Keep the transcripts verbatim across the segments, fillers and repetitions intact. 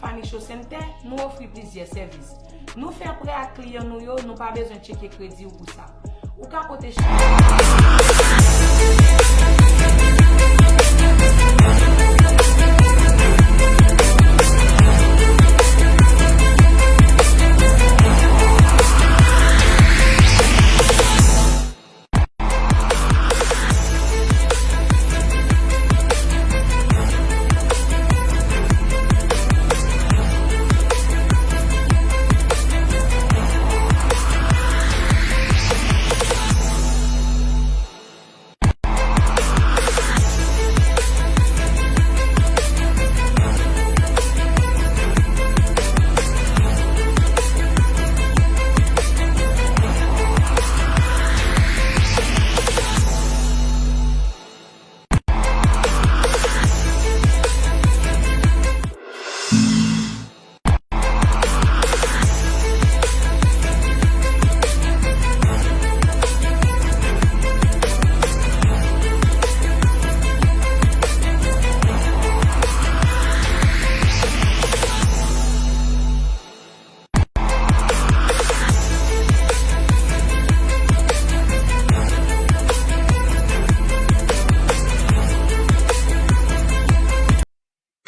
Fanny Show Center, nou ofri plizyè sèvis. Nou fè prè ak kliyan nou yo, nou pa bezwen tcheke kredi w pou sa. Ou ka pote.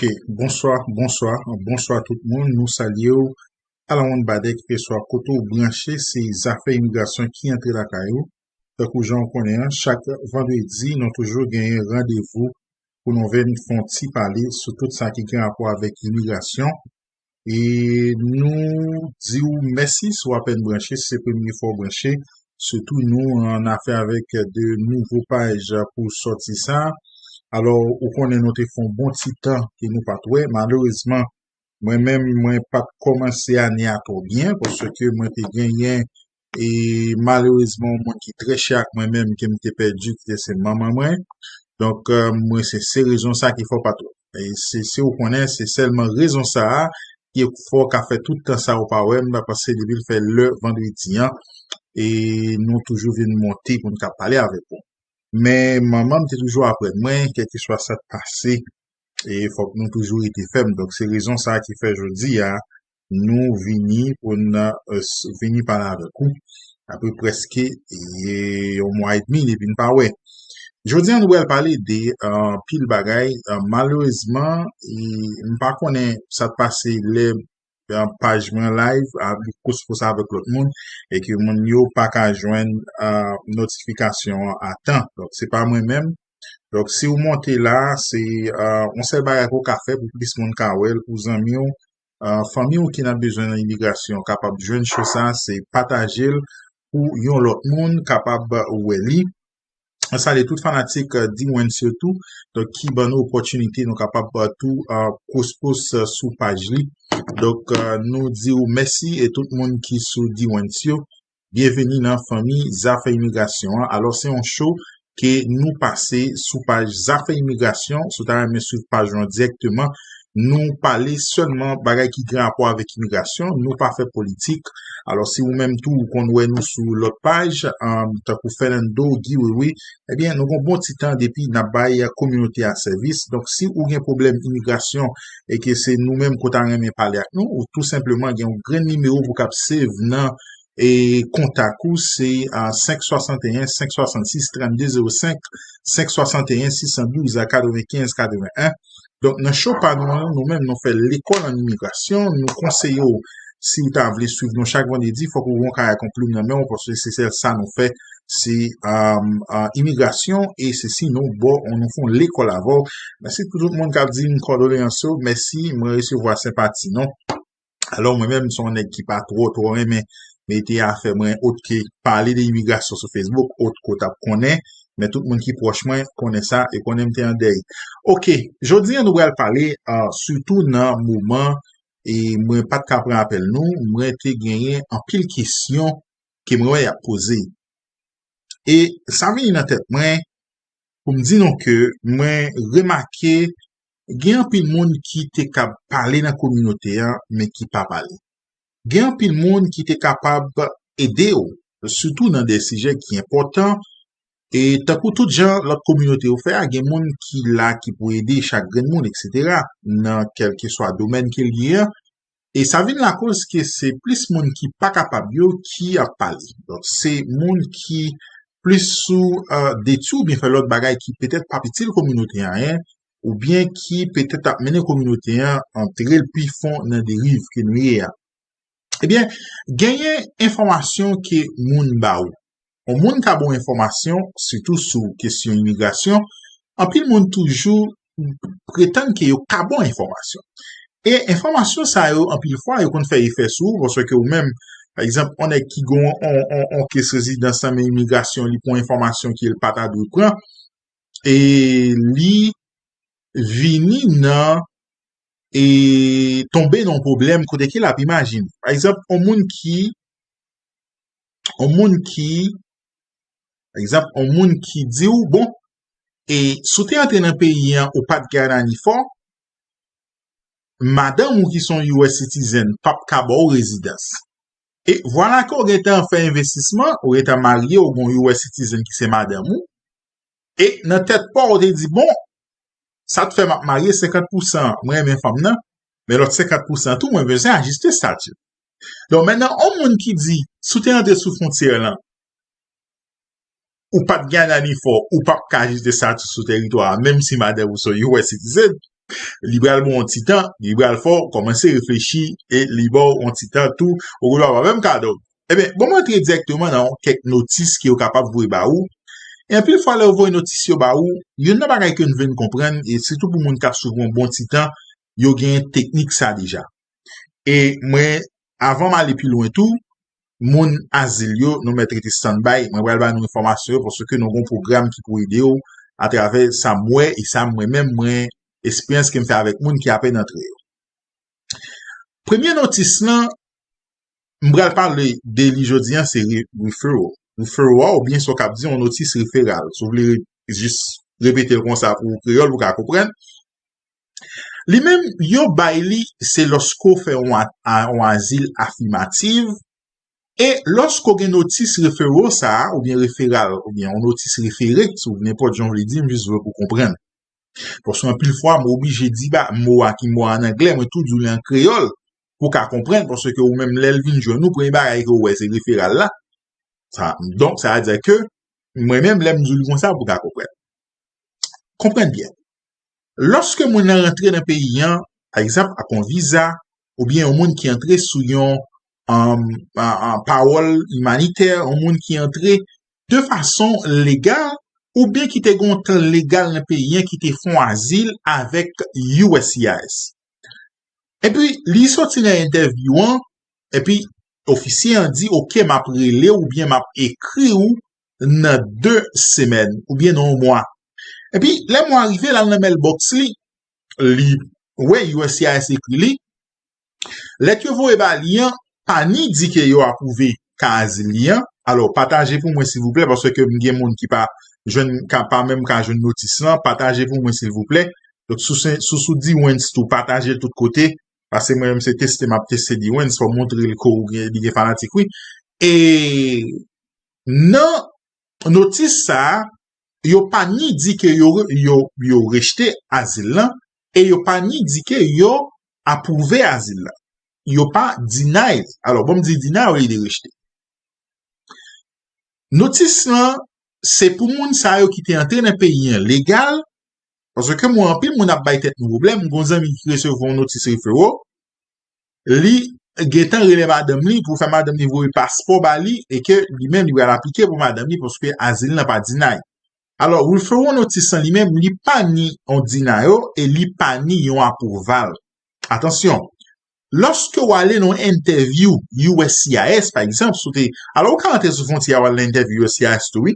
Ok, bonswa, bonswa, bonswa tout moun. Nou salye w. Alawonn badè, kèlkeswa kote w branche, se zafè imigrasyon ki antre lakay ou. Tankou jan w konnen an, chak vandredi, nou toujou genyen randevou pou nou vin fè yon ti pale sou tout sa ki gen rapò avèk imigrasyon. E nou di w mèsi si w apèn branche, si se premye fwa w branche. Sitou nou an afè avèk de nouvo paj pou sòti sa. Alò, ou konnen nou te fè yon bon ti tan ke nou pa t wè. Malerezman, mwen menm, mwen pa t kòmanse ane a twò byen, paske mwen te genyen, e malerezman, yon moun ki trè chè ak mwen menm, ke m te pèdi, ki te se manman mwen. Donk, eh, mwen, se, se rezon sa ki fè w pa t wè m. E se, si w konnen, se sèlman rezon sa a ki fè w ka fè tout tan sa ou pa wè m, paske depi l fè lè vandredi an, e nou toujou vin monte pou n ka pale avèk ou. Men manman m te toujou apre mwen, kèlkeswa sa k pase, e fòk nou toujou rete fèm. Donk, se rezon sa a ki fè jodi a, nou vini pou n, eh, s-, vini pale avèk ou. Apre prèske, e, yon mwa edmi depi n pa wè. Jodi a, nou pral pale de, eh, anpil bagay. Eh, malerezman, e, m pa konnen sa k pase lè, eh, paj mwen live, a, li kouspouse avèk lòt moun, e ke moun yo pa ka jwenn, eh, notifikasyon an a tan. Donk, se pa mwen menm. Donk, si w monte la, se, eh, yon sèl bagay ke w ka fè pou plis moun ka wè l, pou zanmi w, eh, fanmi w ki nan bezwen nan imigrasyon kapab jwenn show sa, se pataje l pou yon lòt moun kapab wè li. Mwen salye tout fanatik, eh, D-Wens yo tou, donk ki ban nou opòtinite nou kapab, eh, tou, eh, kouspouse, eh, sou paj li. Donk, eh, nou di w mèsi e tout moun ki sou D-Wens yo. Byenveni nan fanmi Zafè Imigrasyon an. Alò, se yon show ke nou pase sou paj Zafè Imigrasyon. Si w ta renmen swiv paj nou an dirèkteman, nou pale sèlman bagay ki gen rapò avèk imigrasyon. Nou pa fè politik. Alò, si ou menm tou, ou konn wè nou sou lòt paj, um, tankou Fernando, Guy Wewe, ebyen, nou gon bon ti tan depi n ap bay kominote a sèvis. Donk, si ou gen pwoblèm imigrasyon e ke se nou menm ke w ta renmen pale ak nou, ou tou senpleman gen yon grenn nimewo pou w kab save nan e kontak ou se, a, senk swasanteyen, senk swasannsis, trannde zewo senk, senk swasanteyen, sis san douz, a, katrevenkenz, katreven. Donk, nan show pa nou an, nou menm, nou fè lekòl an imigrasyon, nou konseye w, si w ta vle swiv nou chak vandredi, fòk ou gen yon kay ak yon plim nan men w, paske se sèl sa nou fè, se, a, a, imigrasyon, e se sinon, bon, nou fè yon lekòl avè w. Mèsi pou tout moun k ap di m kondoleyans yo, mèsi, mwen resevwa senpati nou. Alò, mwen menm, m se yon nèg ki pa twò, twò renmen mete afè mwen ot ke pale de imigrasyon sou Facebook, ot ke w t ap konnen, men tout moun ki pwòch mwen konnen sa e konnen m te an dèy. Oke, jodi a nou pral pale, a, sitou nan moman, e mwen pa t ka pran apèl nou, mwen te genyen anpil kesyon ke mwen wè y ap poze. E sa vini nan tèt mwen pou m di nou ke mwen remake gen anpil moun ki te kab pale nan kominote a, men ki pa pale. Gen anpil moun ki te kapab ede w, sitou nan de sijè ki enpòtan, E tankou tout jan lòt kominote yo fè a, gen moun ki la ki pou ede chak grenn moun, et cetera, nan kèlkeswa domèn ke l ye a. E sa vin lakoz ke se plis moun ki pa kapab yo ki ap pale. Donk, se moun ki plis sou uh, detwi oubyen fè lòt bagay ki petèt p ap itil kominote a anyen, oubyen ki petèt ap mennen kominote a antre l pi fon nan deriv ke nou ye a. Ebyen, genyen enfòmasyon ke moun ba ou. Yon moun ka ba w enfòmasyon, sitou sou kesyon imigrasyon, anpil moun toujou pretann ke yo ka ba w enfòmasyon. E enfòmasyon sa yo, anpil fwa, yo konn fè efè sou ou, paske ou menm, pa egzanp, yon nèg ki gen yon, yon, yon, yon kes rezidans nan men imigrasyon, li pran enfòmasyon ke l pa ta dwe pran, e li vini nan e tonbe nan yon pwoblèm kote ke l ap imajine. Pa egzanp, yon moun ki, yon moun ki, pa egzanp, yon moun ki di w, bon, e si w te antre nan peyi an, ou pa t gen anifò, madanm ou ki se yon U S citizen p ap ka ba w rezidans. E vwala ke w gentan fè envestisman, ou gentan marye, ou gen yon U S citizen ki se madanm ou, e nan tèt pa w, ou te di, bon, sa t fè m ap marye senkant pousan, mwen renmen fanm nan, men lòt senkant pousan tou, mwen bezwen ajiste stati. Donk, mentnan, yon moun ki di, si w te antre sou fwontyè lan, ou pa t gen anifò, ou p ap ka ajiste stati sou teritwa a, menm si madanm ou se yon U S citizen, li pral ba w yon ti tan, li pral fè w kòmanse reflechi e li ba w yon ti tan tou, ou pa menm ka dòmi. Ebyen, bon, mwen antre dirèkteman nan kèk notis ke yo kapab voye ba ou. E anpil fwa, lè yo voye notis yo ba ou, youn nan bagay ke n vle n konprann, e sitou pou moun k ap swiv yon bon ti tan, yo gen teknik sa deja. E mwen, avan m ale pi lwen tou, moun azil yo, nou mèt rete standby, mwen pral ba nou enfòmasyon yo, paske nou gen yon pwogram ki pou ede w atravè sa m wè e sa mwen menm, mwen, esperyans ke m fè avèk moun ki apèn antre yo. Premye notis lan, m pral pale de li jodi a, se re- referral. Referral, oubyen sa w kab di yon notis referal. Si w vle jis repete l konsa pou kreyòl, ou ka konprann. Li menm, yo bay li, se lòske w fè yon a- a- yon azil afimativ, e lòske w gen notis referral sa a, oubyen referal, oubyen yon notis refere, si w nenpòt jan w vle di, m jis vle pou w konprann. Paske anpil fwa, m oblije di ba mo a ki mo a an anglè, mwen tou di w li an kreyòl, pou w ka konprann, paske ou menm lè l vin jwenn ou, premye bagay ke w wè se referal la. Sa, donk, sa vle di ke mwen menm, lè m di w li konsa, pou w ka konprann. Konprann byen. Lòske moun nan rantre nan peyi an, pa egzanp, ak yon viza, oubyen yon moun ki antre sou yon um, a- a- pawòl imanitè, yon moun ki antre de fason legal, oubyen ki te gen yon tan legal nan peyi an, ki te fè yon azil avèk U S C I S. Epi, li soti nan entèvyou an, epi ofisye an di, oke, m ap rele w oubyen m ap ekri w nan de semèn oubyen nan yon mwa. Epi, lè mwa rive, l al nan mailbox li, li wè U S C I S ekri li, lèt yo voye ba li an pa ni di ke yo apwouve ka azil li an. Alò, pataje pou mwen, silvouplè, paske m gen moun ki pa jwenn, ka, pa menm ka jwenn notis lan. Pataje pou mwen, silvouplè. Donk, si w se- si w sou Dewens tou, pataje l tout kote. Paske mwen menm, se teste m ap teste Dewens, fò w montre l ke w gen, li gen fanatik, wi. E nan notis sa a, yo pa ni di ke yo, yo, yo rejte azil lan, e yo pa ni di ke yo apwouve azil lan. Yo pa deny. Alò, bon, m di deny olye de rejte. Notis lan, se pou moun sa yo ki te antre nan peyi an legal, paske mwen, anpil moun ap bay tèt nou pwoblèm. M gen yon zanmi ki resevwa yon notis referral, li gentan rele madanm li pou fè madanm li voye paspò ba li e ke li menm li pral aplike pou madanm li paske azil lan pa deny. Alò, referral notis lan li menm, li pa ni yon deny e li pa ni yon apwouval. Atansyon, lòske w ale nan yon entèvyou U S C I S, pa egzanp, si w te, alò, ou ka antre sou fwontyè a, w al nan entèvyou U S C I S tou, wi.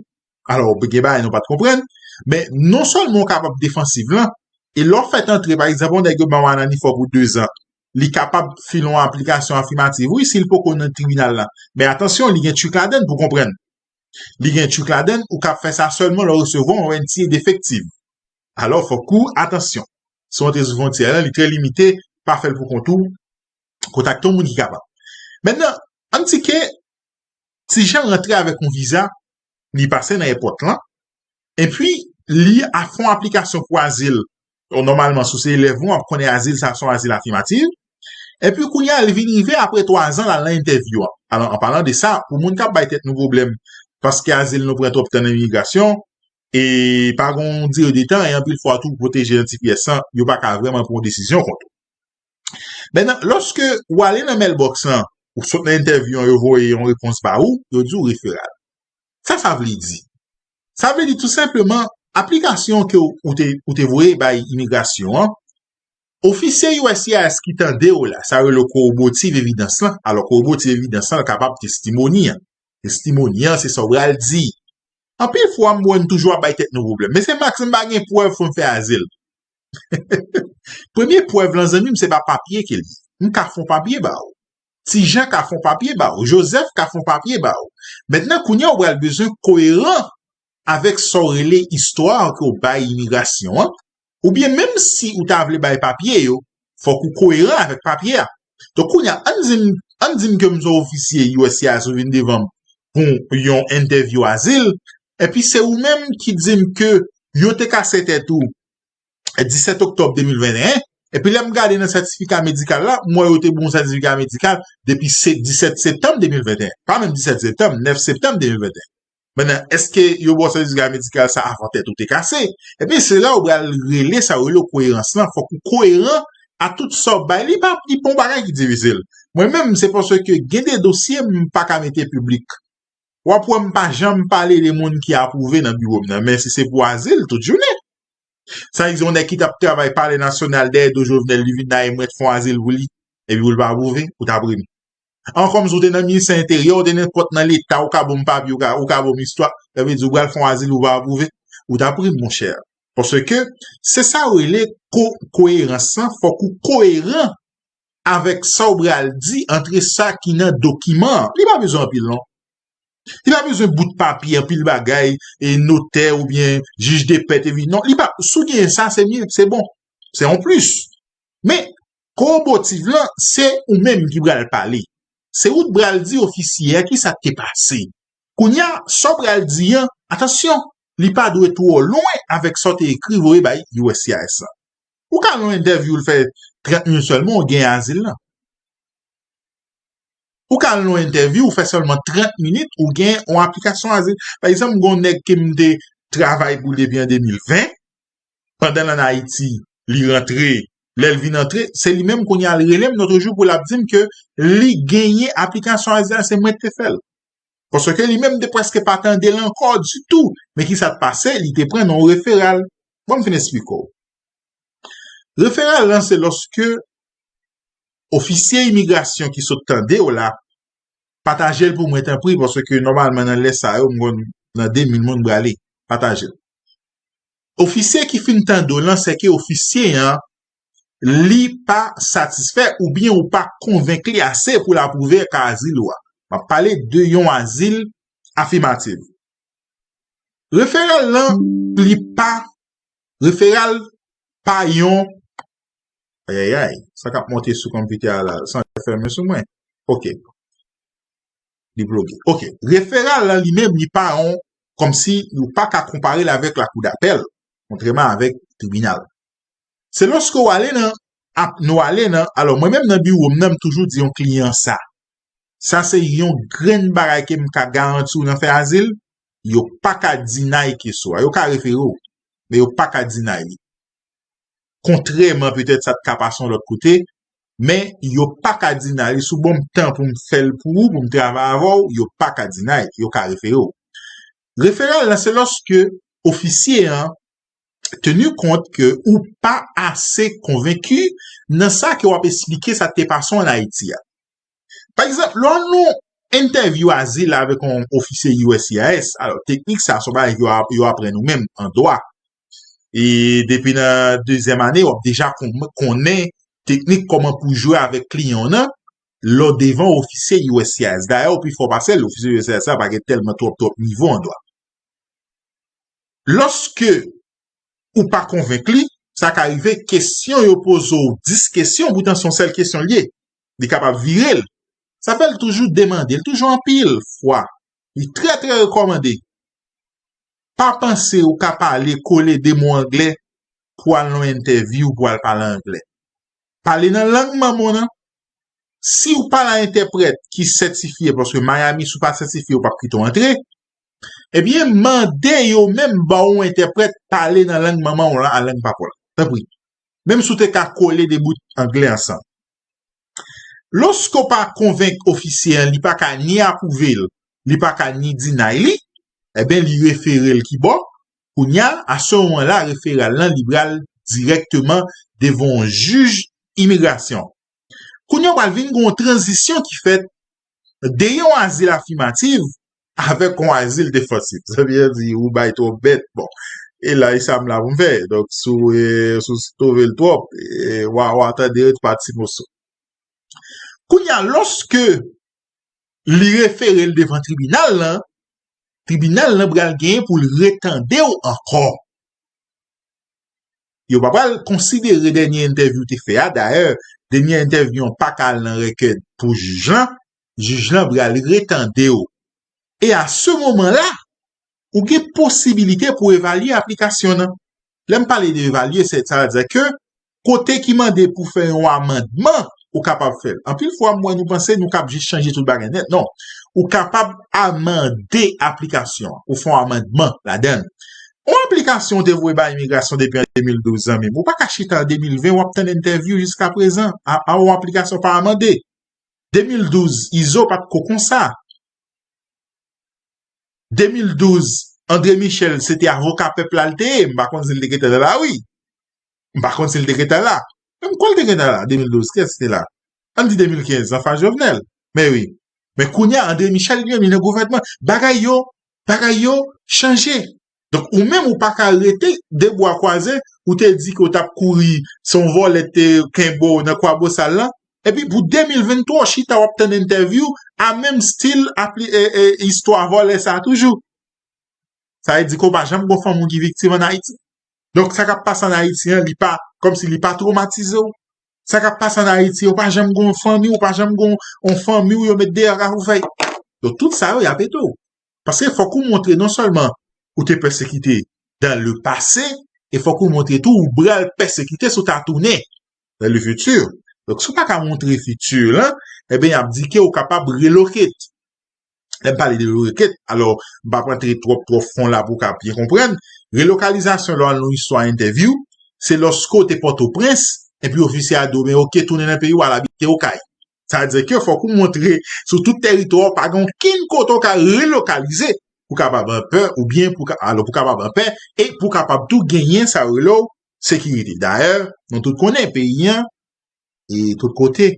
Alò, gen bagay nou pa t konprann, men non sèlman w kapab defansiv lan, e lè w fèt antre, pa egzanp, yon nèg yo ba w anifò pou dezan, li kapab file yon aplikasyon afimativ, wi, si l poko nan tribinal la. Men atansyon, li gen trik ladann pou konprann. Li gen trik ladann, ou ka fè sa sèlman lè w resevwa yon N T A defektiv. Alò, fòk ou atansyon. Si w antre sou fwontyè lan, li trè limite, pa fè l pou kont ou, kontakte yon moun ki kapab. Mentnan, ann di ke ti jan rantre avèk yon viza, li pase nan èpòt lan, Epi, li ap fè yon aplikasyon pou azil. Bon, nòmalman, si w se elèv mwen, w ap konnen azil sa se yon azil afimatif. Epi kounye a, li vin rive apre twa zan, l al nan entèvyou an. Alò, an palan de sa, pou moun k ap bay tèt nou pwoblèm, paske azil nou pran twòp tan nan imigrasyon, e pa gen yon dire de tan, e anpil fwa tou, pwoteje nan ti pyès lan, yo pa ka vrèman pran yon desizyon kont ou. Mentnan, lòske w ale nan mailbox lan, ou sot nan entèvyou an, yo voye yon repons ba ou, yo di w referral. Sa sa vle di? Sa vle di tou senpleman, aplikasyon ke w, ou te, ou te voye bay imigrasyon an, ofisye U S C I S ki tande w la, sa yo rele korobotiv evidans lan. Alò, korobotiv evidans lan kapab testimoni an. Testimoni an, se sa w pral di. Anpil fwa, m wè n toujou ap bay tèt nou pwoblèm. Men se max, m pa gen prèv pou m fè azil. Premye prèv lan, zanmi m, se pa papye ke l ye. M ka fè yon papye ba ou. Ti Jan ka fè yon papye ba ou. Joseph ka fè yon papye ba ou. Mentnan, kounye a, ou pral bezwen koyeran avèk sa w rele istwa ke w bay imigrasyon an. Oubyen menm si ou ta vle bay papye yo, fòk ou koyeran avèk papye a. Donk, kounye a, ann di m, ann di m ke m se yon ofisye U S C I S ou vin devan m pou yon entèvyou azil, epi se ou menm ki di m ke yo te kase tèt ou disèt oktòb de mil venteyen, epi lè m gade nan sètifika medikal la, m wè yo te ba w yon sètifika medikal depi se, disèt septanm de mil venteyen. Pa menm disèt septanm, nèf septanm de mil venteyen. Mentnan, èske yo ba w sètifika medikal sa avan tèt ou te kase? Ebyen, se la ou pral rele sa yo rele koyerans lan. Fòk ou koyeran a tout sa w bay. Li pa, li pa yon bagay ki difisil. Mwen menm, se paske gen de dosye m pa ka mete piblik. W ap wè m pa janm pale de moun ki apwouve nan biwo m nan, men si se pou azil, tout jounen. Sa egzanp, yon nèg ki t ap travay Palè Nasyonal dèyè do Jovenel, li vin nan M wet fè yon azil pou li, epi pou l pa apwouve, ou t ap ri m. An kòmsi w te nan ministè enteryè, w te nenpòt nan leta, ou ka ban m papye, ou ka, ou ka ban m istwa, sa vle di ou pral fè yon azil, ou pa apwouve, ou t ap ri m, monchè. Paske se sa yo rele ko-, koyerans lan, fòk ou koyeran avèk sa w pral di antre sa ki nan dokiman an. Li pa bezwen anpil, non. Li pa bezwen bout papye, anpil bagay, e notè oubyen jij de pè te vin. Non, li pa, si w genyen sa, se mye, se bon. Se yon plis. Men, korobotiv lan, se ou menm ki pral pale. Se ou t pral di ofisye a kisa k te pase. Kounye a, sa w pral di an, atansyon, li pa dwe twò lwen avèk sa w te ekri voye bay U S C I S lan. Ou ka al nan entèvyou, l fè trant minit sèlman, ou gen azil lan. Ou ka al nan entèvyou, ou fè sèlman trant minit, ou gen yon aplikasyon azil. Pa egzanp, m gen yon nèg ke m te travay pou l depi an de mil ven, pandan l ann Ayiti, li rantre, lè l vin antre, se li menm kounye a l rele m lòt jou pou l ap di m ke li genyen aplikasyon azil la, se mwen ki te fè l. Paske li menm te prèske pa tande l ankò ditou. Men kisa k pase? Li te pran nan yon referal. Bon, m fin eksplike w. Referal lan, se lòske ofisye imigrasyon ki sot tande w la, pataje l pou mwen, tanpri, paske nòmalman, nan lè sa yo, m konn nan de mil moun m prale. Pataje l. Ofisye ki fin tande w lan, se ke ofisye an, li pa satisfè oubyen ou pa konvenk li ase pou l apwouve ka azil ou a. M ap pale de yon azil afimatif. Referal lan, li pa, referal pa yon, ayayay, sa k ap monte sou konpitè a la, san fèmen sou mwen. Ok. Li bloke. Ok. Referal lan li menm, li pa yon, kòmsi ou pa ka konpare l avèk lakou dapèl, kontrèman avèk tribinal. Se lòske w ale nan, ap, nou ale nan, alò mwen menm nan biwo m nan, m toujou di yon kliyan sa. Sa se yon grenn bagay ke m ka garanti w nan fè azil, yo pa ka deny case ou a. Yo ka refere w, men yo pa ka deny li. Kontrèman petèt sa t ka pase yon lòt kote, men yo pa ka deny li. Si w ban m tan pou m fè l pou ou, pou m travay avè w, yo pa ka deny, yo ka refere w. Referal lan, se lòske ofisye an tenu kont ke ou pa ase konvenki nan sa ke w ap esplike sa k te pase w ann Ayiti a. Pa egzanp, lè w nan entèvyou azil avèk yon ofisye U S C I S, alò, teknik sa, se yon bagay yo ap, yo aprann ou menm an dwa. E depi nan dezyèm ane, w ap deja kon-, konnen teknik kòman pou jwe avèk kliyan w nan, lè w devan ofisye U S C I S. Dayè, ou pi fò pase l, ofisye U S C I S la pa gen tèlman twòp, twòp nivo an dwa. Lòske ou pa konvenk li, sa ka rive kesyon yo poze w dis kesyon, poutan se yon sèl kesyon l ye. Li kapab vire l. Sa fè l toujou demande, l toujou anpil fwa. Li trè, trè rekòmande. pa panse ou ka pale kole de mo anglè pou al nan entèvyou, pou al pale anglè. Pale nan lang manman w nan. Si w pa la entèprèt ki sètifye, paske Miami, si w pa sètifye, yo p ap kite w antre, ebyen, mande yo menm ba w yon entèprèt pale nan lang manman w lan, a lang papa w la. Tanpri. Menm si w te ka kole de bout anglè ansanm. Lòske w pa konvenk ofisye an, li pa ka ni apwouve l, li pa ka ni deny li, ebyen, li refere l kibò. Kounye a, a se moman la, referal lan, li pral dirèkteman devan yon jij imigrasyon. Kounye a, pral vin gen yon tranzisyon ki fèt de yon azil afimatif avèk yon azil defansif. Sa vle di, ou bay twòp bèt. Bon, e la, e sa m la pou m fè. Donk, si w, e, si w twouve l twòp, e, w a, w a tande yon ti pati moso. Kounye a, lòske li refere l devan tribinal lan, tribinal lan pral genyen pou l retande w ankò. Yo pa pral konsidere dènye entèvyou w te fè a. Dayè, dènye entèvyou an pa ka al nan rèkèd pou jij lan. Jij lan pral retande w. E a se moman la, ou gen posibilite pou evalye aplikasyon nan. Lè m pale de evalye, se, sa vle di ke kote ki mande pou fè yon amandman, ou kapab fè l. Anpil fwa, m wè nou panse nou kab jis chanje tout bagay nèt. Non. Ou kapab amande aplikasyon an. Ou fè yon amandman ladan l. Yon aplikasyon ou te voye bay imigrasyon depi an de mil douz, zanmi m. Ou pa ka chita an de mil ven, w ap tann entèvyou jiska prezan. A, a, yon aplikasyon pa amande. De mil douz, Izo pa t ko konsa. De mil douz, André Michel, se te avoka pèp la l te ye. M pa konn si l te gentan nan lari. M pa konn si l te gentan la. Menm kwa l te gentan la, de mil douz, kiyès ki te la? Ann di de mil kenz, anfas Jovenel. Men wi. Men kounye a, André Michel, li menm, li nan gouvènman. Bagay yo, bagay yo chanje. Donk, ou menm, ou pa ka rete de bra kwaze, ou te di ke w t ap kouri, se yon vòlè te kenbe w nan Kwabosal lan. Epi pou de mil venntwa, w chita, w ap tann entèvyou, a menm stil, apli-, e, e, istwa vòlè sa a toujou. Sa vle di ke w pa janm gon fanmi w ki viktim ann Ayiti. Donk, sa k ap pase ann Ayiti an, li pa, kòmsi li pa twomatize w. Sa k ap pase ann Ayiti, w pa janm gon fanmi, w pa janm gon yon fanmi w yo met deyò kafou fèy. Donk, tout sa yo, y ap ede w. Paske fòk ou montre non sèlman ou te pèsekite dans le passé, e fòk ou montre tou ou pral pèsekite si w ta tounen dans le futur. Donk, si w pa ka montre fiti lan, ebyen, y ap di ke ou kapab relocate. Lè m pale de relocate, alò, m p ap rantre twòp, twòp fon la pou w ka byen konprann. Relokalizasyon, lè w al nan istwa entèvyou, se lòske w te Pòtoprens, epi ofisye a di w, men oke, tounen nan peyi w, al abite Okay. Sa vle di ke fòk ou montre sou tout tèritwa w, pa gen okenn kote w ka relokalize pou kapab an pè, oubyen pou ka, alò, pou kapab an pè, e pou kapab tou genyen sa yo rele w sekirite. Dayè, nou tout konnen peyi an, e tout kote,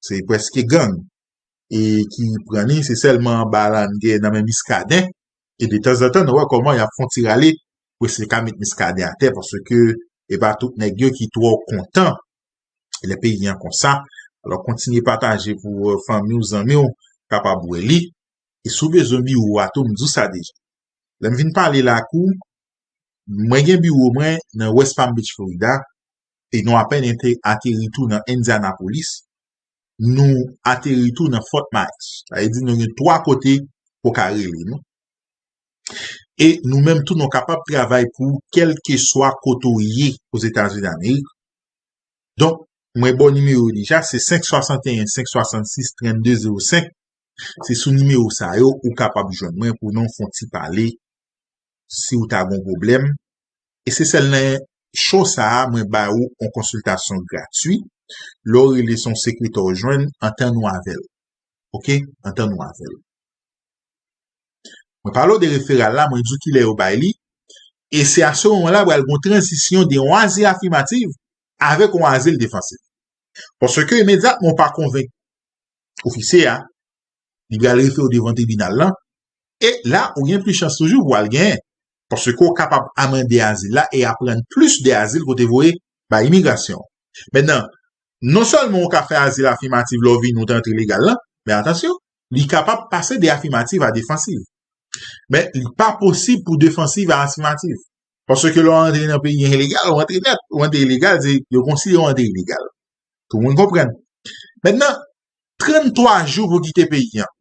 se prèske gang. E ki pran li, se sèlman anba lanngè nan men Miskaden. E de tanzantan, nou wè kòman y ap fè yon ti rale pou eseye ka met Miskaden atè, paske e pa tout nèg yo ki twò kontan lè peyi an konsa. Alò, kontinye pataje pou, euh, fanmi w, zanmi w kapab wè li. E si w bezwen biwo a tou, m di w sa deja. Lè m vin pale la ak ou, mwen gen biwo mwen nan West Palm Beach, Florida, e nou apèn ente-, ateri tou nan Indianapolis, nou ateri tou nan Fort Myers. Sa vle di nou gen twa kote pou w ka rele nou. E nou menm tou, nou kapab travay pou ou kèlkeswa kote w ye Ozetazini Damerik. Donk, mwen ba w nimewo deja, se senk swasanteyen, senk swasannsis, trannde zewo senk. Se sou nimewo sa yo ou kapab jwenn mwen pou nou fè yon ti pale si w ta gon pwoblèm. E se sèl nan cho sa a mwen ba ou yon konsiltasyon gratwi. Lè w rele, se yon sekretè w jwenn, antann ou avè l. Oke? Antann ou avè l. Mwen pale w de referal la, mwen di w kilè yo bay li. E se a se moman la pral gon tranzisyon de yon azil afimatif avèk yon azil defansif. Paske imedyatman w pa konvenk ofisye a, li pral refere w devan tribinal lan. E la, ou gen plis chans toujou pou w al genyen. Paske w kapab amande azil la e aprann plis de azil ke w te voye bay imigrasyon. Mentnan, non sèlman ou ka fè azil afimatif lè w vini, ou te antre legal lan, men atansyon, li kapab pase de afimatif a defansif. Men li pa posib pou defansif a afimatif. Paske lè w antre nan peyi an ilegal, ou antre nèt. Ou antre ilegal, se, yo konsidere w antre ilegal. Tout moun konprann. Mentnan, tranntwa jou pou kite peyi an.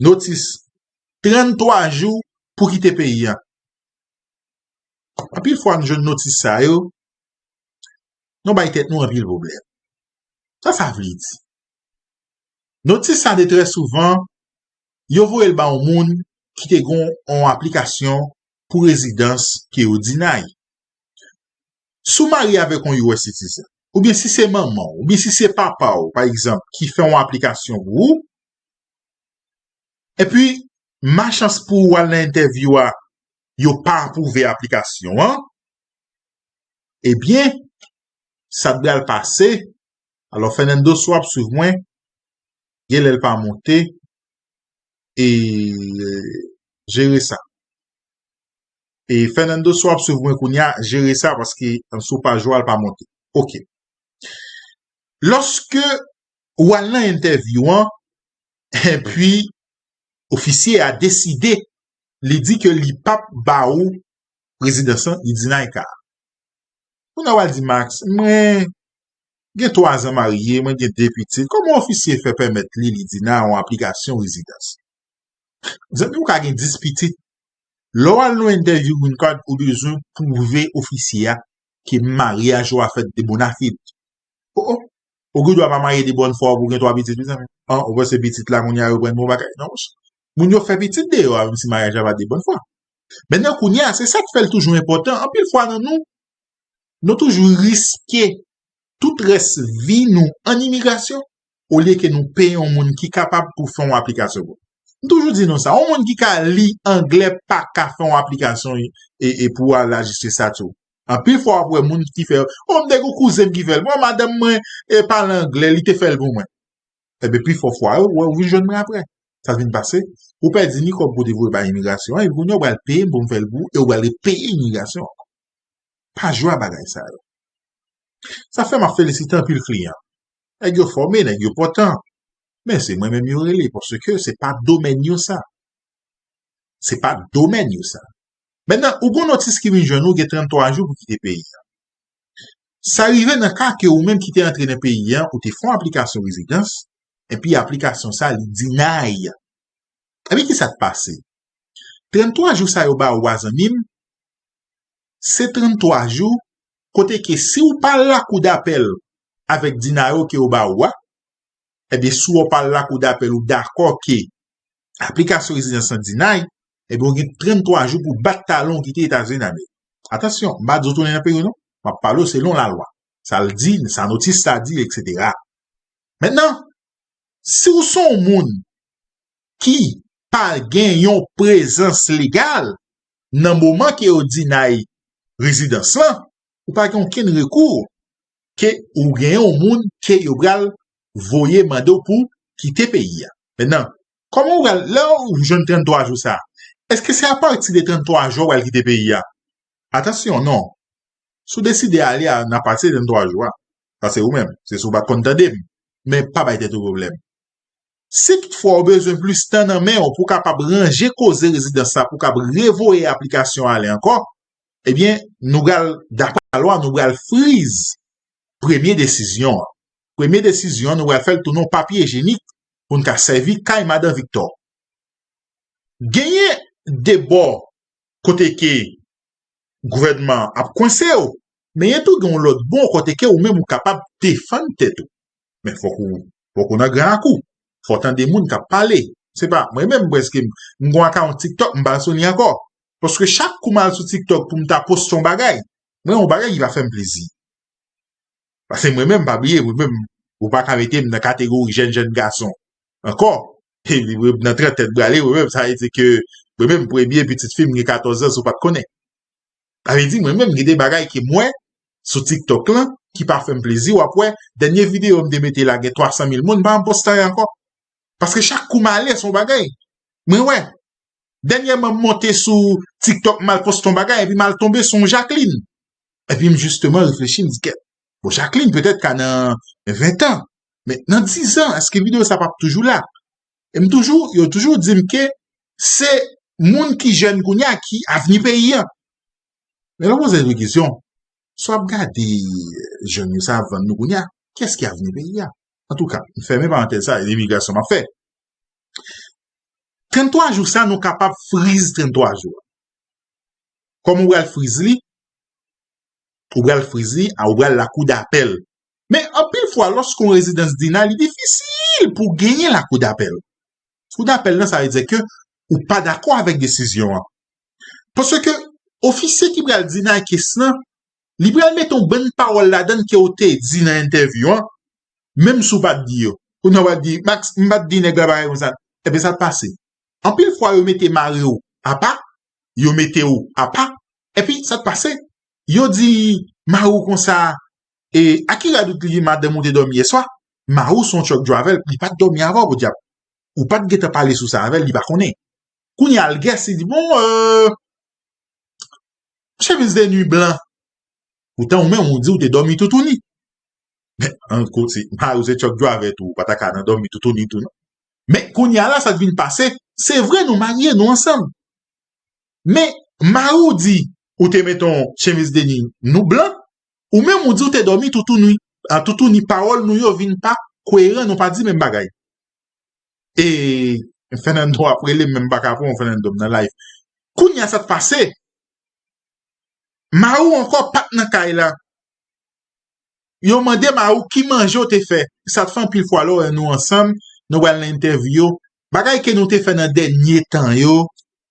Notis, tranntwa jou pou kite peyi an. Anpil fwa nou jwenn notis sa yo, nou bay tèt nou anpil pwoblèm. Sa sa vle di? Notis sa de trè souvan, yo voye l ba yon moun ki te gen yon aplikasyon pou rezidans ke yo deny. Si w marye avèk yon U S citizen, oubyen si se manman w, oubyen si se papa w, pa egzanp, ki fè yon aplikasyon pou ou, epi, machans pou w al nan entèvyou a, yo pa apwouve aplikasyon an, ebyen, sa t pral pase, alò, Fernando, si w ap swiv mwen, gen lè l pa monte, e jere sa. E Fernando, si w ap swiv mwen kounye a, jere sa, paske si w pa jwe a, l pa monte. Oke. Lòske ou al nan entèvyou an, epi ofisye a deside, li di ke li p ap ba ou rezidans lan, li deny ka a. Kounye a w al di, Max, mwen gen twa zan marye, mwen gen de pitit, kòman ofisye fè pèmèt li, li deny yon aplikasyon rezidans? Zanmi, ou ka gen dis pitit. Lè w al nan entèvyou green card, ou bezwen pwouve ofisye a ke maryaj ou a fèt de bonafide. O, o. Ou gen dwa pa marye de bòn fwa pou gen twa pitit, mezanmi. An, ou panse pitit la kounye a yo pran bon bagay? Non, monchè. Moun yo fè pitit deyò a, menm si maryaj la pa de bòn fwa. Mentnan, kounye a, se sa k fè l toujou enpòtan. Anpil fwa nan nou, nou toujou riske tout rès vi nou an imigrasyon, olye ke nou peye yon moun ki kapab pou fè yon aplikasyon pou nou. M toujou di nou sa, yon moun ki ka li anglè pa ka fè yon aplikasyon e, e pou al ajiste estati w. Anpil fwa w ap wè moun ki fè, o, m te gen yon kouzen m ki fè l, bon, madanm mwen e pale anglè, li te fè l pou mwen. Ebyen, pifò fwa yo, w, ou vin jwenn mwen apre. Sa vin pase, ou pèdi ni kòb pou te voye bay imigrasyon an, epi kounye a w pral peye m pou m fè l pou ou, e w pral repeye imigrasyon ankò. Pa jwe a bagay sa yo. Sa fè m ap felisite anpil kliyan. Nèg yo fòme, nèg yo pòtan. Men se mwen menm yo rele, paske se pa domèn yo sa. Se pa domèn yo sa. Mentnan, ou gon notis ki vin jwenn ou, gen tranntwa jou pou kite peyi a. Sa rive nan ka ke ou menm ki te antre nan peyi a, ou te fè yon aplikasyon rezidans, epi aplikasyon sa, li deny. Epi ki sa k pase? Tranntwa jou sa yo ba ou a, zanmi m, se tranntwa jou kote ke si ou pa al lakou dapèl avèk deny yo ke yo ba ou a, ebyen, si w pa al lakou dapèl, ou dakò ke aplikasyon rezidans lan deny, ebyen, ou gen tranntwa jou pou bat talon w kite Etazini Damerik. Atansyon, m pa di w tounen nan peyi w non. M ap pale w selon lalwa. Sa l di, sa notis la di, etsetera. Mentnan, si w se yon moun ki pa gen yon prezans legal nan moman ke yo deny rezidans lan, ou pa gen okenn rekou ke ou gen yon moun ke yo pral voye mande w pou kite peyi a. Mentnan, kòman ou pral, lè ou jwenn tranntwa jou sa a, èske se apati de tranntwa jou a ou pral kite peyi a? Atansyon, non. Si w deside ale a, nan pati de tranntwa jou a, sa se ou menm. Se si w pa t konn tande m. Men pa bay tèt ou pwoblèm. Si toutfwa w bezwen plis tan nan men w pou w kapab ranje koze rezidans la, pou w kapab revoye aplikasyon ale ankò, ebyen, nou pral, dapre lalwa, nou pral friz premye desizyon an. Premye desizyon an, nou pral fè l tounen yon papye ijenik pou n ka sèvi kay madan Viktò. Genyen de bò kote ke gouvènman an ap kwense w, men gen tou gen yon lòt bò kote ke ou menm ou kapab defann tèt ou. Men fòk ou, fòk ou nan gran lakou. Fò w tande moun k ap pale. Se pa, mwen menm prèske, m, m gon akawont TikTok, m pa sou li ankò. Paske chak kou m al sou TikTok pou m ta poste yon bagay, mwen yon bagay ki pa fè m plezi. Paske mwen menm, pa bliye, mwen menm, ou pa ka mete m nan kategori jèn, jèn gason ankò. E, nan trantèt brale, mwen menm, sa vle di ke mwen menm, premye pitit fi m gen katòz an, si w pa t konnen. Sa vle di, mwen menm, gen de bagay ke m wè sou TikTok lan, ki pa fè m plezi, w ap wè, dènye videyo m te mete la, gen twa san mil moun, m pa janm poste anyen ankò. Paske chak kou m ale, se yon bagay. Mwen wè, dènyèman m monte sou TikTok, m al poste yon bagay, epi m al tonbe sou yon Jacqueline. Epi m jisteman reflechi, m di, kèt, bon, Jacqueline petèt ka nan ven tan, men nan diz an, èske videyo sa p ap toujou la? E m toujou, yo toujou di m ke se moun ki jèn kounye a ki avni peyi a. Men lè w poze tèt ou kesyon, si w ap gade jèn yo sa ap vann nou kounye a, kiyès ki avni peyi a? Antouka, m fèmen parantèz sa, e imigrasyon m ap fè. Tranntwa jou sa, nou kapab friz tranntwa jou a. Kòman w pral friz li? ou pral friz li, a ou pral lakou dapèl. Men anpil fwa, lòske yon rezidans deny, li difisil pou w genyen lakou dapèl. Kou dapèl nan, sa vle di ke ou pa dakò avèk desizyon an. Paske ofisye ki pral deny case lan, li pral mete yon bann pawòl ladan l ke w te di nan entèvyou an, menm si w pa t di yo. Kounye a w ap di, Max, m pa t di nèg la bagay konsa. Ebyen, sa t pase. Anpil fwa, yo mete mari w apa, yo mete w apa, epi sa t pase. Yo di mari w konsa, e, a ki rad ou t li madanm ou te dòmi yèswa? Mari w se yon truck driver, li pa t dòmi avè w, podyab. Ou pa t gentan pale sou sa avè l, li pa konnen. Kounye a, l gès, li di, bon, euh, chemiz de nuit blan. Poutan, ou menm, ou di ou te dòmi toutouni. Men, an kote, mari w se truck driver tou, ou pa ta ka nan dòmi toutouni tou, non. Men, kounye a la, sa t vin pase, se vre, nou marye, nou ansanm. Men, mari w di, ou te mete yon chemiz de nuit nou blan, ou menm, ou di ou te dòmi toutouni. An toutouni, pawòl nou yo vin pa koeran, nou pa di menm bagay. E Fernando ap rele m, men m pa ka pran Fernando m nan live. Kounye a, sa t pase. Mari w ankò pa t nan kay la. Yo mande mari w ki manje w te fè. Sa t fè anpil fwa lè w wè nou ansanm, nou pral nan entèvyou yo. Bagay ke nou te fè nan dènye tan yo,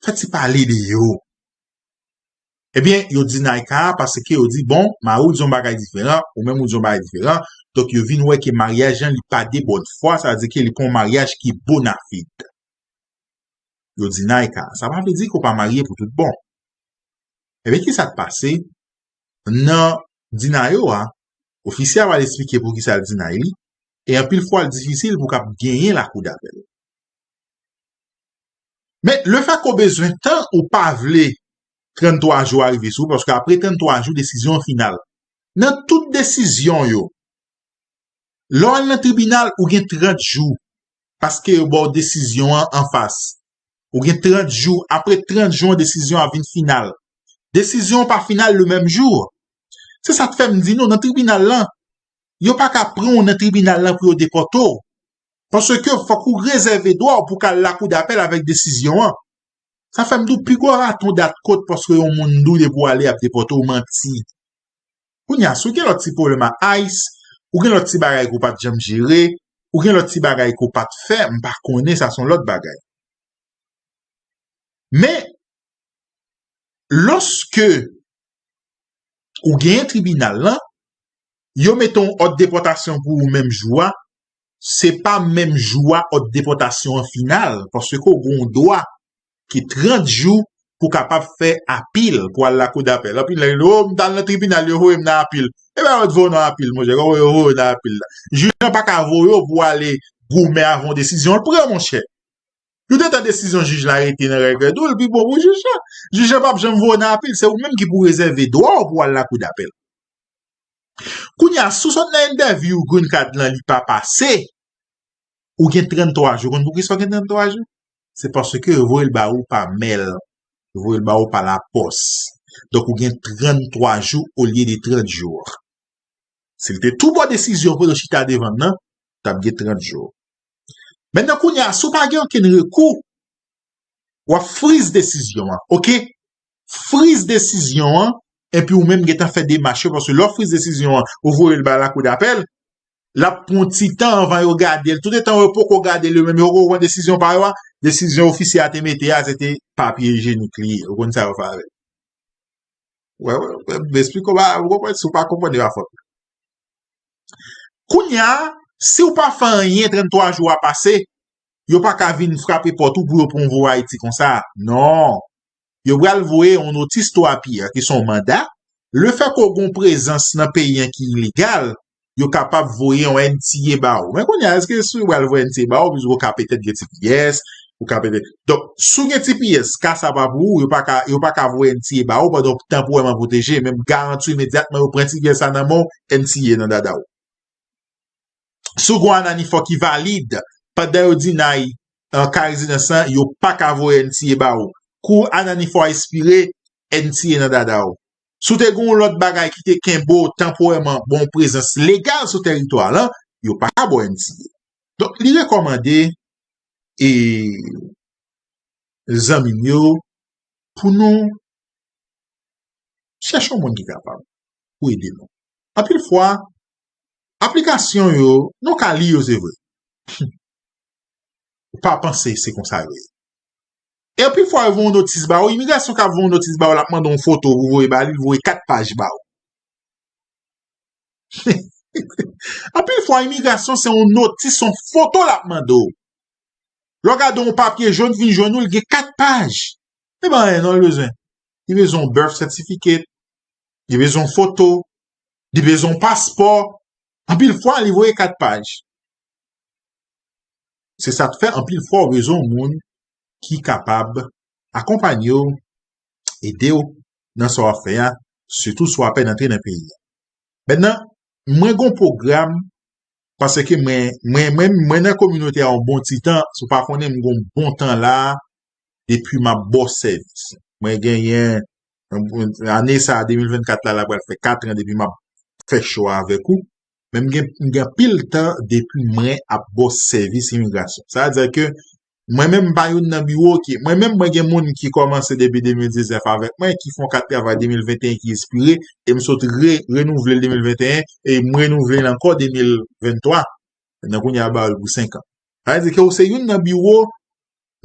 fè ti pale de yo. Ebyen, yo deny ka a paske yo di, bon, mari w di yon bagay diferan, ou menm ou di yon bagay diferan. Donk, yo vin wè ke maryaj lan, li pa de bòn fwa, sa vle di ke li pa yon maryaj ki bonafide. Yo deny ka a. Sa pa vle di ke w pa marye pou tout bon. Ebyen, ki sa k pase? Nan deny yo a, ofisye a pral eksplike poukisa l deny li, e anpil fwa, l difisil pou w kab genyen lakou dapèl. Men, lefètke w bezwen tan, ou pa vle tranntwa jou a rive sou ou, paske apre tranntwa jou, desizyon an final. Nan tout desizyon yo, lè w al nan tribinal, ou gen trant jou, paske yo ba w desizyon an anfas. Ou gen trant jou, apre trant jou an, desizyon an vin final. Desizyon an pa final le menm jou. Se sa k fè m di nou, nan tribinal lan, yo pa ka pran w nan tribinal lan pou yo depòte w. Paske fòk ou rezève dwa w pou w ka al lakou dapèl avèk desizyon an. Sa fè m di w, pi gwo raton dat kot paske yon moun di w depi w ale, y ap depòte w, manti. Kounye a, si w gen lòt ti pwoblèm a ice, ou gen lòt ti bagay ke w pa t janm jere, ou gen lòt ti bagay ke w pa t fè, m pa konnen, sa se yon lòt bagay. Men, lòske ou genyen tribinal lan, yo mete yon òd depòtasyon pou ou menm jou a, se pa menm jou a òd depòtasyon an final, paske w gen yon dwa ki trant jou pou w kapab fè apil, pou al lakou dapèl. Anpil nèg di, o, m t al nan tribinal, yo voye m nan apil. E pa yo t voye w nan apil, monchè, kòman yo voye w nan apil la? Jij lan pa ka voye w pou w ale goumen avè yon desizyon l pran, monchè. Yo te tan desizyon jij la rete nan règèdou, l pi bon pou jij la. Jij la p ap janm voye w nan apil, se ou menm ki pou rezève dwa w pou w al lakou dapèl. Kounye a, si w sot nan entèvyou green card lan, li pa pase, ou gen tranntwa jou. Konn poukisa w gen tranntwa jou? Se paske yo voye l ba ou pa mèl. Yo voye l ba ou pa lapòs. Donk, ou gen tranntwa jou olye de trant jou. Si l te tou ba w desizyon kote w chita devan l nan, w t ap gen trant jou. Mentnan, kounye a, si w pa gen okenn rekou, w ap friz desizyon an, oke? Friz desizyon an, epi ou menm gentan fè demach yo, paske lè w friz desizyon an, ou voye l ba lakou dapèl, l ap pran yon ti tan anvan yo gade l. Toutetan yo poko gade l yo menm, yo poko pran desizyon pa yo a, desizyon ofisye a te mete a, se te papye ijenik li ye. Ou konn sa yo fè avè l. Wè, wè, wè, m esplike w ba, ou konprann, si w pa konprann, e pa fòt mwen. Kounye a, si w pa fè anyen, tranntwa jou a pase, yo pa ka vin frape pòt ou pou yo pran w voye Ayiti konsa. Non. Yo pral voye yon notis twa pi a, ki se yon manda. Lefètke w gen yon prezans nan peyi an ki ilegal, yo kapab voye yon N T A ba ou. Men kounye a, èske si yo pral voye N T A ba ou, piske ou ka petèt gen T P S, ou ka petèt. Donk, si w gen T P S, ka sa pa pou ou, yo pa ka, yo pa ka voye N T A ba ou pandan w tanporèman pwoteje, men m garanti w imedyatman yo pran T P S la nan men w, N T A nan dada w. Si w gen yon ananifò ki valid, pandan yo deny, eh, ka rezidans lan, yo pa ka voye N T A ba ou. Kou ananifò a ekspire, N T A nan dada w. Si w te gen yon lòt bagay ki te kenbe w tanporèman, ba w prezans legal sou tèritwa lan, yo pa ka ba w N T A. Donk, li rekòmande, e, zanmi m yo, pou nou chèche yon moun ki kapab. pou ede nou. Anpil fwa, aplikasyon yo, nou ka li yo, se vre. Ou pa panse se konsa yo ye. E anpil fwa, yo voye yon notis ba ou, imigrasyon ka voye yon notis ba ou, l ap mande yon foto pou voye ba li, l voye kat paj ba ou. Anpil fwa, imigrasyon se yon notis, yon foto l ap mande w. Lè w gade yon papye jòn vin jwenn ou, l gen kat paj. Se pa anyen non, l bezwen. Li bezwen yon birth certificate, li bezwen yon foto, li bezwen yon paspò. Anpil fwa, li voye kat paj. Se sa k fè, anpil fwa, w bezwen yon moun ki kapab akonpanye w, ede w nan sa w ap fè a, sitou si w apèn antre nan peyi a. Mentnan, mwen gen yon pwogram, paske mwen, mwen, mwen, mwen nan kominote a yon bon ti tan, si w pa konnen, m gen yon bon tan la, depi m ap ba w sèvis. Mwen genyen, ane sa a, de mil vennkat la, la pral fè kat an depi m ap fè cho a avèk ou. Men m gen, m gen anpil tan depi mwen ap ba w sèvis imigrasyon. Sa vle di ke mwen menm, m pa youn nan biwo ki, mwen menm, mwen gen moun ki kòmanse depi de mil diznèf avèk mwen, ki fè yon kat travay de mil venteyen ki espire, e m sot re, renouvle l de mil venteyen, e m renouvle l ankò de mil venntwa. Mentnan, kounye a, yo ba w l pou senk an. Sa vle di ke ou se youn nan biwo,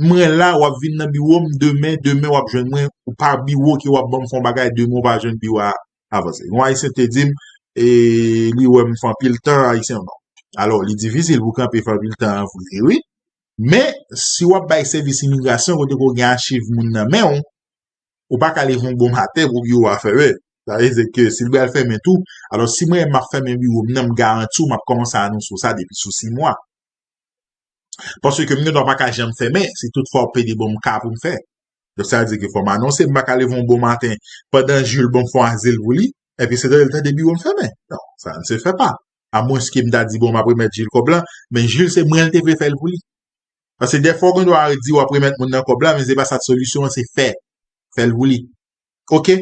mwen la, w ap vin nan biwo m demen, demen w ap jwenn mwen, ou pa biwo ke w ap ban m fè yon bagay, demen w pa jwenn biwo a avanse. Yon Ayisyen te di m, e, li wè m fè anpil tan, Ayisyen non. Alò, li difisil pou kanpe fè anpil tan an vre, wi. Men, si w ap bay sèvis imigrasyon, kote ke w gen achiv moun nan men w, ou pa ka leve yon bon maten pou biwo a fèmen. Sa vle di ke si l pral fèmen tou, alò si mwen menm m ap fèmen biwo m nan, m garanti w m ap kòmanse anonse w sa depi sou sis mwa. Paske m gendwa pa ka janm fèmen, si tout fwa w pede ban m ka pou m fè. Donk, sa vle di ke fò m anonse, m pa ka leve yon bon maten pandan Jules ban m fè yon azil pou li, epi se tande l tande biwo m fèmen. Non, ça ne se fait pas. Amwenske m ta di, bon, m ap remèt Jules kòb la, men Jules se mwen l te vle fè l pou li. Paske dèfwa w gendwa di w ap remèt moun nan kòb la, men se pa sa k solisyon an, se fè, fè l pou li. Oke?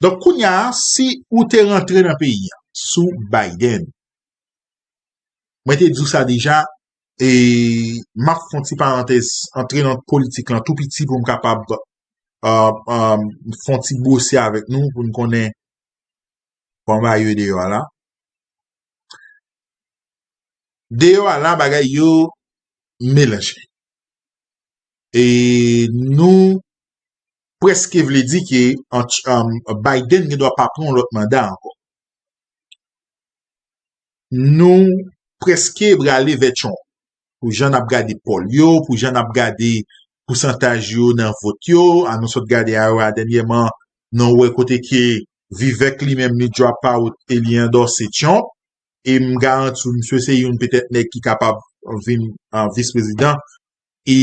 Donk, kounye a, si ou te rantre nan peyi a sou Biden, mwen te di w sa deja, e m ap fè yon ti parantèz, antre nan politik lan tou piti pou m kapab, euh, euh, fè yon ti bwose avèk nou, pou n konnen kòman bagay yo deyò a la. Deyò a la, bagay yo melanje. E nou prèske vle di ke ant-, um, Biden gendwa pa pran yon lòt manda ankò. Nou prèske prale vè Trump. Pou jan n ap gade poll yo, pou jan n ap gade pousantaj yo nan vòt yo, a nou sot gade Iowa dènyèman, nou wè kote ke Vivek li menm li drop out e li andòse Trump. E m garanti w, misye se youn petèt nèg ki kapab vin, ah, vis prezidan. E,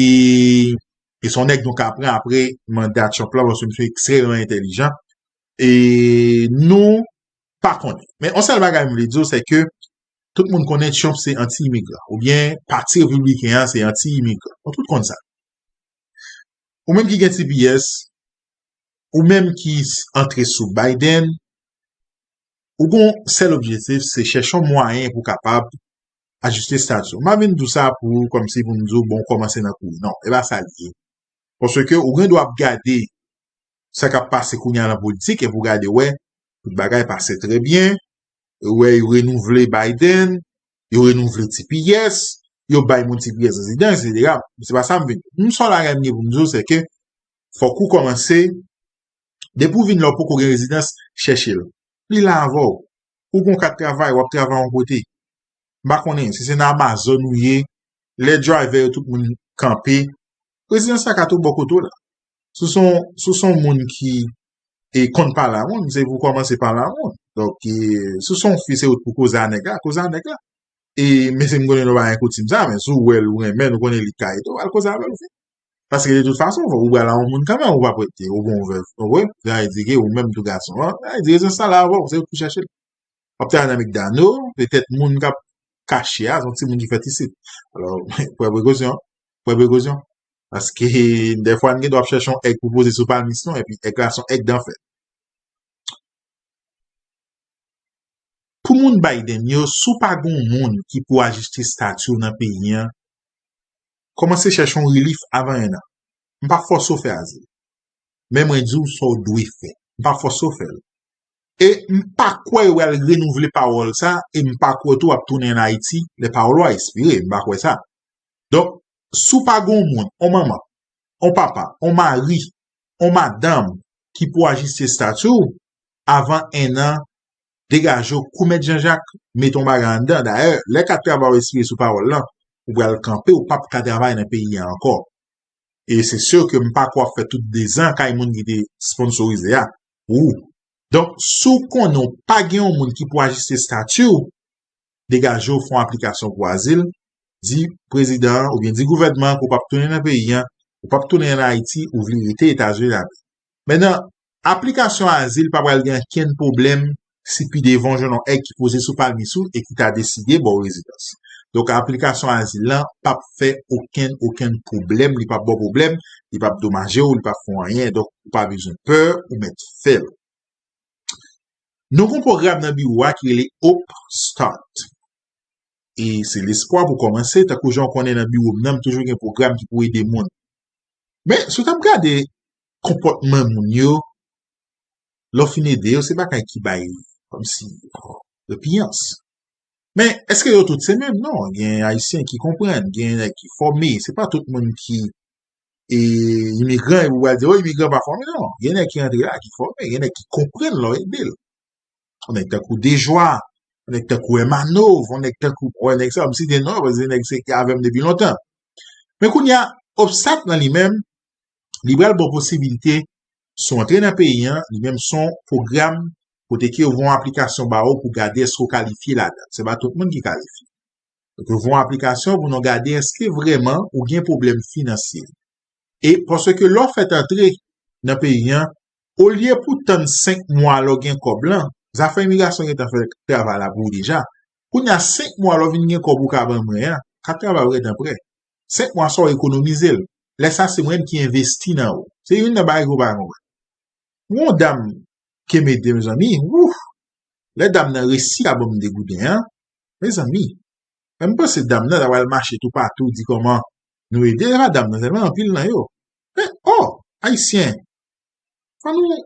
e se yon nèg nou ka pran apre manda Trump la, paske misye ekstrèmman entèlijan. E nou pa konnen. Men yon sèl bagay m vle di w, se ke tout moun konnen Trump se anti-imigran, oubyen Pati Repibliken an se anti-imigran. Nou tout konn sa. Ou menm ki gen T P S, ou menm ki s-, antre sou Biden, ou gon sèl objektif, se chèche yon mwayen pou kapab ajiste estati w. M pa vin di w sa pou, kòmsi pou m di w, bon, w kòmanse nan kouri. Non, e pa sa l ye. Paske ou gen dwa ap gade sa k ap pase kounye a nan politik, epi w gade, wè, tout bagay pase trè byen, wè, yo renouvle Biden, yo renouvle T P S, yo bay moun T P S rezidans, etsetera. Se pa sa m vin di. M sèl bagay m gen pou m di w, se ke fòk ou kòmanse, depi w vin la, w poko gen rezidans, chèche l. Li la avè w. Ou gon kat travay, w ap travay yon kote. M pa konnen, si se nan Amazon ou ye, lè driver yo tout moun kanpe, rezidans la ka tou bò kote w la. Si w se yon, si w se yon moun ki, e, konn pale a moun, se pou kòmanse pale a moun. Donk, e, si w se yon fi, se ou pou koze a nèg la, koze a nèg la. E, men se m konnen nou pa gen koutim sa, men si w wè l, ou renmen l, ou konnen li ka ede w, al koze avè l, ou fini. Paske de tout fason, ou pral a yon moun kanmenm, ou p ap rete, ou gon vèv, ou konprann? Sa vle di ke ou menm tou gason an, sa vle di rezidans la la avè w, se ou k pou chèche l. W ap travay nan McDonald, petèt moun k ap kache a, se yon timoun ki fèt isit. Alò, pran prekosyon, pran prekosyon. Paske dèfwa n gen dwa ap chèche yon èg pou poze sou palmis nou, epi èg la se yon èg danfè. Pou moun Biden yo, si w pa gen yon moun ki pou ajiste estati w nan peyi an, kòmanse chèche yon rilif avan en an. M p ap fòse w fè azil. Men mwen di w sa w dwe fè. M p ap fòse w fè l. E m pa kwè yo pral renouvle pawòl sa, e m pa kwè tou w ap tounen ann Ayiti lè pawòl ou a ekspire, m pa kwè sa. Donk, si w pa gen yon moun, yon manman, yon papa, yon mari, yon madanm ki pou ajiste estati w, avan enn an, degaje w kou Mèt Jan Jak, mete yon bagay anndan. Dayè, lè kat travay ou ekspire sou pawòl lan, ou pral kanpe, ou p ap ka travay nan peyi a ankò. E se si ke m pa kwè w ap fè tout dezan kay moun ki te sponsorize a pou ou. Donk, si w konnen w pa gen yon moun ki pou ajiste estati w, degaje w, fè yon aplikasyon pou azil, di prezidan an oubyen di gouvènman an ke w p ap tounen nan peyi a, ou p ap tounen ann Ayiti, ou vle rete Etazini. Mentnan, aplikasyon azil pa pral gen okenn pwoblèm si pi devan w jwenn yon èg ki poze sou palmis ou e ki ta deside ba w rezidans. Donk, aplikasyon azil lan p ap fè okenn, okenn pwoblèm, li p ap ba w pwoblèm, li p ap domaje w, li p ap fè w anyen. Donk, ou pa bezwen pè, ou mèt fè l. Nou gen yon pwogram nan biwo a ki rele Hope Start. E se lespwa pou kòmanse, tankou jan w konnen nan biwo m nan, m toujou gen pwogram ki pou ede moun. Men, si w t ap gade konpòtman moun yo, lè w fin ede yo, se bagay ki bay kòmsi repiyans. Men, èske yo tout se menm? Non, gen Ayisyen ki konprann, gen nèg ki fòme, se pa tout moun ki e, imigran, epi w pral di, o, imigran pa fòme, non. Gen nèg ki rantre la ki fòme, gen nèg ki konprann lè w ede l. Yon nèg tankou Dejwa, yon nèg tankou Emanov, yon nèg tankou, w wè nèg sa, m site non yo, paske se nèg se ki avè m depi lontan. Men kounye a, Hope Start lan li menm, li pral ba w posibilite, si w antre nan peyi a, li menm se yon pwogram kote ke yo voye yon aplikasyon ba ou pou gade èske w kalifye ladan. Se pa tout moun ki kalifye. Donk, yo voye yon aplikasyon pou nou gade èske vrèman ou gen pwoblèm finansye. E paske lè w fèt antre nan peyi a, olye pou w tann senk mwa lè w gen kòb lan, zafè imigrasyon gentan fè travay la pou ou deja. Kounye a, senk mwa lè w vin gen kòb ou ka ban mwen an, kat travay ou gentan prè. Senk mwa sa w ekonomize l. Lè sa, se mwen menm ki envesti nan ou. Se youn nan bagay ke w pa konprann. Yon dam ke m ede, mezanmi, wouf! Lè dam nan resi a ban m de gouden an, mezanmi, men m panse dam nan ta pral mache toupatou, di kòman nou ede, se pa dam nan sèlman, anpil nan yo. Men, o, Ayisyen, fò nou,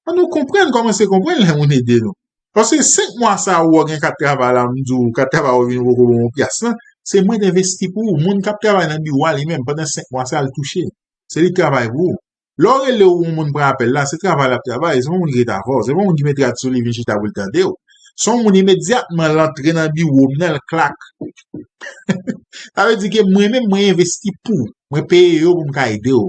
fò nou konprann, kòmanse konprann lè moun ede nou. Paske senk mwa sa a ou gen kat travay la, m di w, kat travay ou vin poko bon yon pyas lan, se mwen t envesti pou ou. Moun k ap travay nan biwo a li menm, pandan senk mwa sa a, l touche. Se li k travay pou ou. Lè w rele w, yon moun pran apèl la, se travay l ap travay, se pa yon moun ki ret avè w, se pa yon moun ki met rad sou li vin chita pou l tande w. Se yon moun imedyatman l antre nan biwo m nan, l klak. Sa vle di ke mwen menm, mwen envesti pou w, mwen peye yo pou m ka ede w.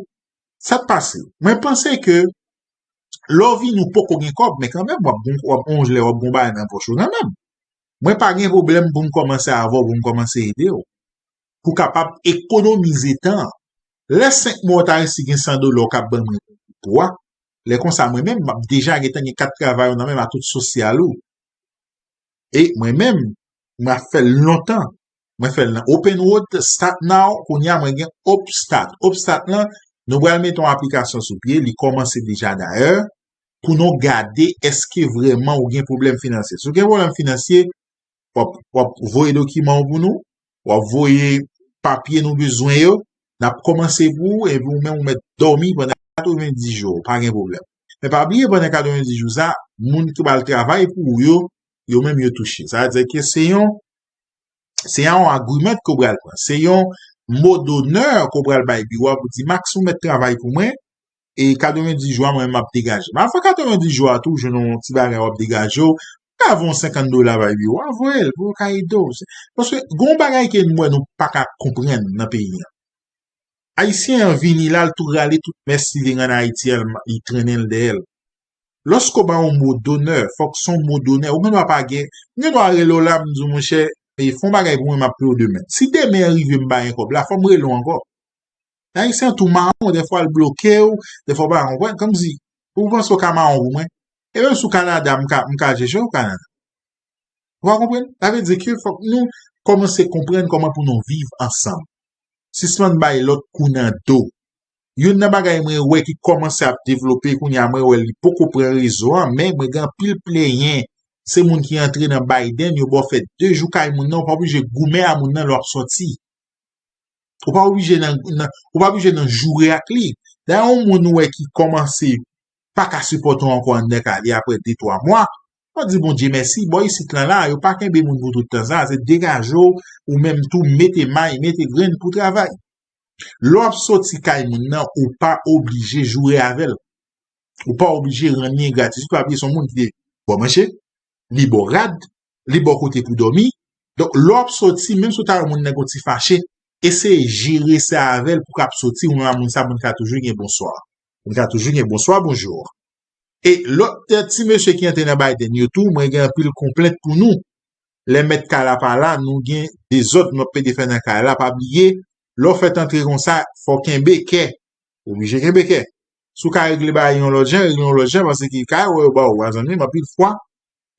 Sa k pase? Mwen panse ke lè w vini ou poko gen kòb, men kanmenm w ap gon, w ap gon lè w ap gon bagay nan pòch ou kanmenm. Mwen pa gen pwoblèm pou m kòmanse avè w, pou m kòmanse ede w. Pou w kapab ekonomize tan. Lè senk mwa w ta resi gen san dola w ka ban mwen pou a, lè konsa mwen menm, m ap deja gentan gen kat travay ou nan men m a tout sosyal ou. E mwen menm, m ap fè l lontan. Mwen fè l nan Open Road, Start Now, kounye a mwen gen Hope Start. Hope Start lan, nou pral mete yon aplikasyon sou pye, li kòmanse deja dayè, pou nou gade èske vrèman ou gen pwoblèm finansye. Si w gen pwoblèm finansye, w ap, w ap voye dokiman w pou nou, w ap voye papye nou bezwen yo, n ap kòmanse pou ou, epi ou menm ou mèt dòmi pandan katrevenndis jou, pa gen pwoblèm. Men pa bliye, pandan katrevenndis jou sa, moun ki pral travay pou ou yo, yo menm yo touche. Sa vle di ke se yon, se yon agreement ke w pral pran. Se yon mo donè ke w pral bay biwo a pou di, Max, ou mèt travay pou mwen, e katrevenndis jou a, mwen menm m ap degaje. Men avan katrevenndis jou a tou, ou jwenn yon ti bagay w ap degaje w, ka voye yon senkant dola bay biwo a, voye l pou yo ka ede w. Paske gen yon bagay ke m wè nou pa ka konprann nan peyi a. Ayisyen an vini la, l tou rale tout mès li te gen ann Ayiti a, li trennen l dèyè l. Lòske w ba yon mo donè, fòk se yon mo donè. Ou gen dwa pa gen, m gen dwa rele w la, m di w, monchè, e, fè yon bagay pou mwen, m ap peye w demen. Si demen an rive m pa gen kòb la, fò m rele w ankò. Ayisyen tou mawon, dèfwa l bloke w, dèfwa w pa konprann. Kòmsi, ou panse w ka mawon pou mwen? E menm si w Kanada, m ka, m ka jije w Kanada. Ou pa konprann? Sa vle di ke fòk nou kòmanse konprann kòman pou nou viv ansanm. Sispann bay lòt kou nan do. Youn nan bagay mwen wè ki kòmanse ap devlope kounye a, mwen wè li poko pran rezo a, men mwen gen anpil plenyen. Se moun ki antre nan Biden, yo ba w fè de jou kay moun nan, ou pa oblije goumen a moun nan lè w ap sòti. Ou pa oblije nan, nan, ou pa oblije nan joure ak li. Dayè, yon moun ou wè ki kòmanse pa ka sipòte w ankò anndan kay li apre de twa mwa, w ap di Bondye mèsi, bò isit lan la, yo pa kenbe moun pou tout tan sa, se degaje w, ou menm tou mete may, mete grenn pou travay. Lè w ap soti kay moun nan, ou pa oblije joure avè l. Ou pa oblije rann li engratis. Ou pa bliye se yon moun ki te ba w manje, li ba w rad, li ba w kote pou dòmi. Donk, lè w ap soti, menm si w ta wè moun nan gon ti fache, eseye jere sa avè l pou k ap soti, ou menm ak moun sa, moun ka toujou gen bonswa. Moun ka toujou gen bonswa, bonjou. E lòt ti mesye ki antre nan Biden yo tou, mwen gen anpil konplent pou nou. Lè mèt kay la pa la, nou gen dezòd nou ap pede fè nan kay la. Pa bliye, lè w fèt antre konsa, fò w kenbe kè. Oblije kenbe kè. Si w ka regle bagay yon lòt jan, regle yon lòt jan, paske kay wè yo ba ou a, zanmi m, anpil fwa,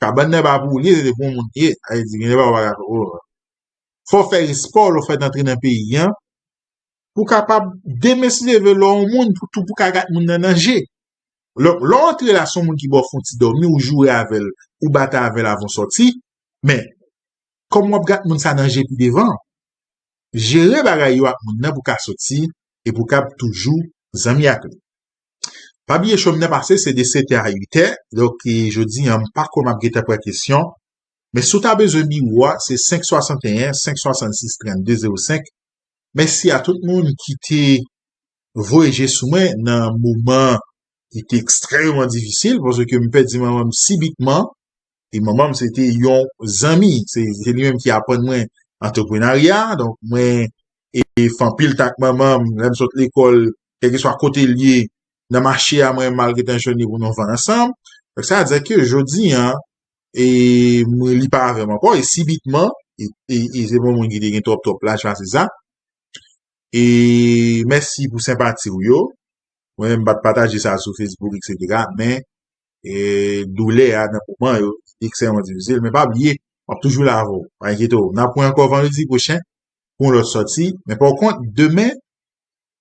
kabann nan pa pou ou li ye, se te pou yon moun li ye. Sa vle di, gen de bagay ou pa ka fè. Fò w fè respè w lè w fèt antre nan peyi an, pou w kapab demen si Dye vle lè w yon moun, pou tou pou ka gad moun nan nan je. Lè, lè w antre la, se yon moun ki ba w fè yon ti dòmi, ou joure avè l, ou batay avè l avan w sòti, men, kòman w ap gad moun sa nan je pi devan? Jere bagay yo ak moun nan pou w ka soti e pou w kab toujou zanmi ak li. Pa bliye, cho m nan pase, se de sèt è a uit è. Donk, e, jodi a, m pa kwè m ap gentan pran kesyon. Men si w ta bezwen biwo a, se senk swasanteyen, senk swasannsis, trannde zewo senk. Mèsi a tout moun ki te voye je sou mwen nan moman ki te ekstrèmman difisil, paske m pèdi manman m sibitman. E manman m, se te yon zanmi. Se, se li menm ki aprann mwen antreprenarya. Donk, mwen, e, e fè anpil tan ak manman m, lè m sot lekòl, kèlkeswa kote l ye, nan mache a, mwen, m al gentan jwenn li pou nou vann ansanm. Donk, sa vle di ke jodi a, e, mwen, li pa avè m ankò, e sibitman, e, e, e se pa yon moun ki te gen twòp, twòp laj pase sa. E mèsi pou senpati w yo. Mwen menm, m pa t pataje sa sou Facebook, etsetera, men, e, doulè a nan moman yo, li ekstrèmman difisil. Men pa bliye, m ap toujou la avè w. Pa enkyete w. N ap wè ankò vandredi pwochen pou yon lòt sòti. Men pa kont, demen,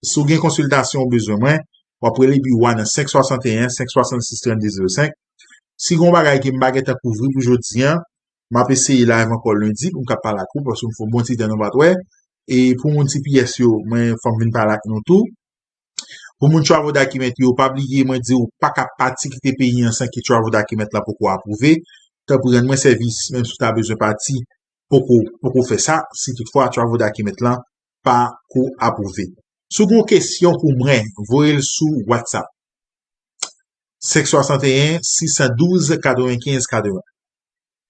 si w gen konsiltasyon ou bezwen mwen, w ap rele biwo a nan senk swasanteyen, senk swasannsis, trannde zewo senk. Si gen yon bagay ke m pa gentan kouvri pou jodi a, m ap eseye live ankò lendi pou m kab pale ak ou, paske m fè yon bon ti tan nou pa t wè. E pou moun T P S yo, mwen, fò m vin pale ak nou tou. Pou moun travel document yo, pa bliye, mwen di w pa ka pati kite peyi an san ke travel document la poko apwouve. Tanpri, rann mwen sèvis, menm si w ta bezwen pati, poko, poko fè sa, si toutfwa travel document lan pako apwouve. Si w gen yon kesyon pou mwen, voye l sou WhatsApp. Senk swasanteyen, sis san douz, katrevenkenz, katreven.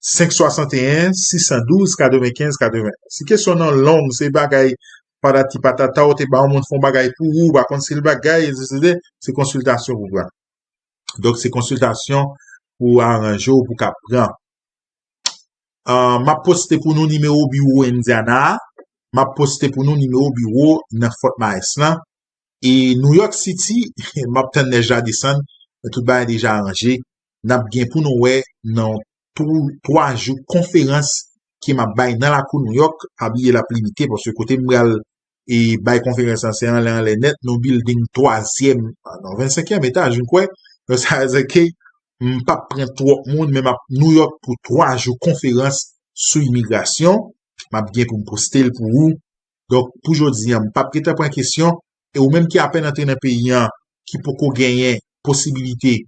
Senk swasanteyen, sis san douz, katrevenkenz, katreven. Si kesyon nan long, se bagay patati patata, ou te ba yon moun fè yon bagay pou ou, ou pa konn si l bagay, etsetera, se konsiltasyon pou pran. Donk, se konsiltasyon pou aranje w, pou ka pran. Ah, m ap poste pou nou nimewo biwo Indiana a. M ap poste pou nou nimewo biwo nan Fort Myers lan. E New York City, m ap tann nèj la desann, men tout bagay deja aranje. N ap gen pou nou wè nan tou, twa jou konferans ke m ap bay nan lakou New York. Pa bliye, l ap limite, paske kote m pral e bay konferans lan, se anlè, anlè nèt, nan bilding twazyèm, non, vennsenkyèm etaj, m kwè. Donk, sa vle di ke m p ap pran twòp moun, men m ap New York pou twa jou konferans sou imigrasyon. M ap gen pou m poste l pou ou. Donk, pou jodi a, m p ap gentan pran kesyon. E ou menm ki apèn antre nan peyi an, ki poko genyen posibilite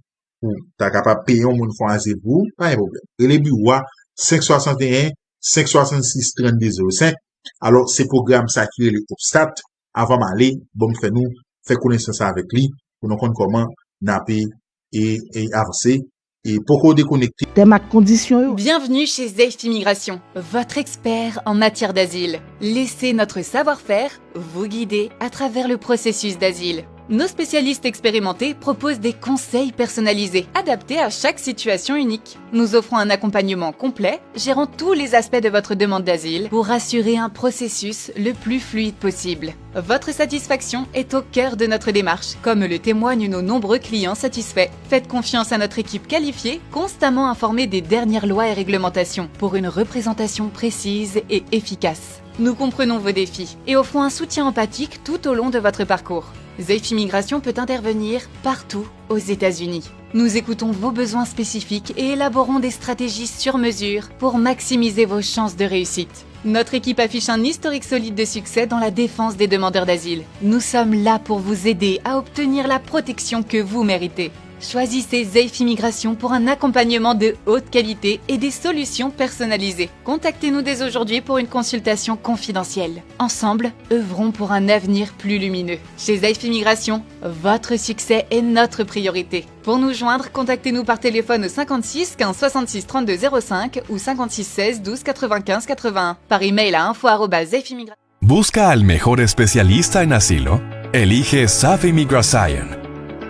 pou ta kapab peye yon moun fè yon azil pou ou, pa gen pwoblèm. Rele biwo a, senk swasanteyen, senk swasannsis, trannde zewo senk. Alò, se pwogram sa ki rele OPSTAT. Avan m ale, ban m fè nou fè konesans avèk li, pou nou konn kòman n ape e, e avanse. E poko dekonekte. Tèm ak kondisyon yo. Bienvenue chez Zeif Immigration, votre expert en matière d'asile. Laissez notre savoir-faire vous guider à travers le processus d'asile. Nos spécialistes expérimentés proposent des conseils personnalisés, adaptés à chaque situation unique. Nous offrons un accompagnement complet, gérant tous les aspects de votre demande d'asile pour assurer un processus le plus fluide possible. Votre satisfaction est au cœur de notre démarche, comme le témoignent nos nombreux clients satisfaits. Faites confiance à notre équipe qualifiée, constamment informée des dernières lois et réglementations, pour une représentation précise et efficace. Nous comprenons vos défis et offrons un soutien empathique tout au long de votre parcours. Zeif Immigration peut intervenir partout aux États-Unis. Nous écoutons vos besoins spécifiques et élaborons des stratégies sur mesure pour maximiser vos chances de réussite. Notre équipe affiche un historique solide de succès dans la défense des demandeurs d'asile. Nous sommes là pour vous aider à obtenir la protection que vous méritez. Choisissez Zeiff Immigration pour un accompagnement de haute qualité et des solutions personnalisées. Contactez-nous dès aujourd'hui pour une consultation confidentielle. Ensemble, œuvrons pour un avenir plus lumineux. Chez Zeiff Immigration, votre succès est notre priorité. Pour nous joindre, contactez-nous par téléphone au cinquante-six quinze soixante-six trente-deux zéro cinq ou cinquante-six seize douze quatre-vingt-quinze quatre-vingt-un, par email à info arobase zeiff immigration. ¿Busca al mejor especialista en asilo? Elige Safi Migrasayan.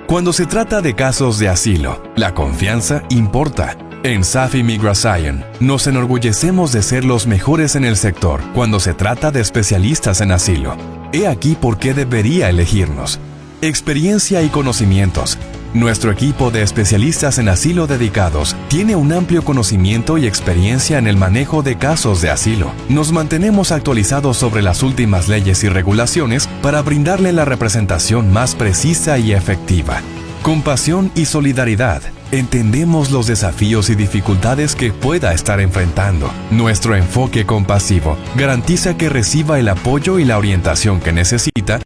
Cuando se trata de casos de asilo, la confianza importa. En Safi Migrasayan nos enorgullecemos de ser los mejores en el sector cuando se trata de especialistas en asilo. He aquí por qué debería elegirnos. Experiencia y conocimientos. Nuestro equipo de especialistas en asilo dedicados tiene un amplio conocimiento y experiencia en el manejo de casos de asilo. Nos mantenemos actualizados sobre las últimas leyes y regulaciones para brindarle la representación más precisa y efectiva. Compasión y solidaridad. Entendemos los desafíos y dificultades que pueda estar enfrentando. Nuestro enfoque compasivo garantiza que reciba el apoyo y la orientación que necesita